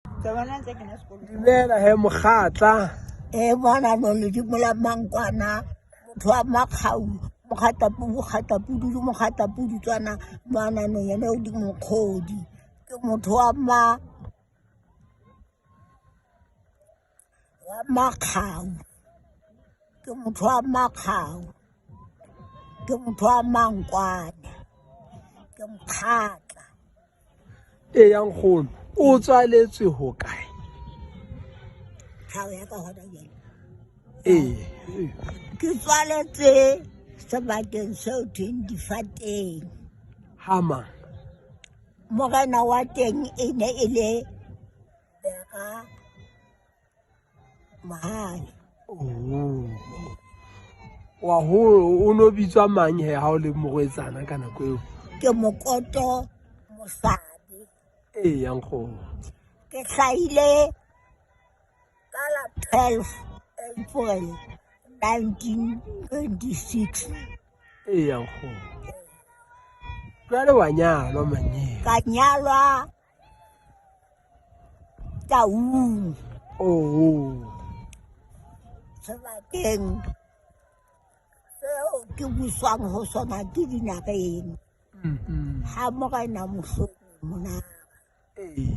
Dumela he mokgatla. E bona no ledimo la mankwana motho wa makgau mokgatapudu mokgatapudutswana ngwanano yena o di mokgodi ke motho wa ma wa makgau ke motho wa makgau ke motho wa mankwane ke mokgatla. E ya nkgono, o tswaletswe ho kae? Tlhago ya ka gona jale. Ee. Ke tswaletse sebakeng seo thweng difateng. Ha mang? Morena wa teng e ne e le Bera Mohale. Oh. Wa ho o no bitswa mang he ha o le morwetsana ka nako eo? Ke Mokoto Mosabe. Ee ya nkgono. Ke hlahile ka la 12 April 1926. Ee ya nkgono. Jwale wa nyalwa manyeo. Ka nyalwa Taung. Oh. Sebakeng seo ke buswang ho sona ke dinageng. Ha morena Mohlodi Monare. Ee.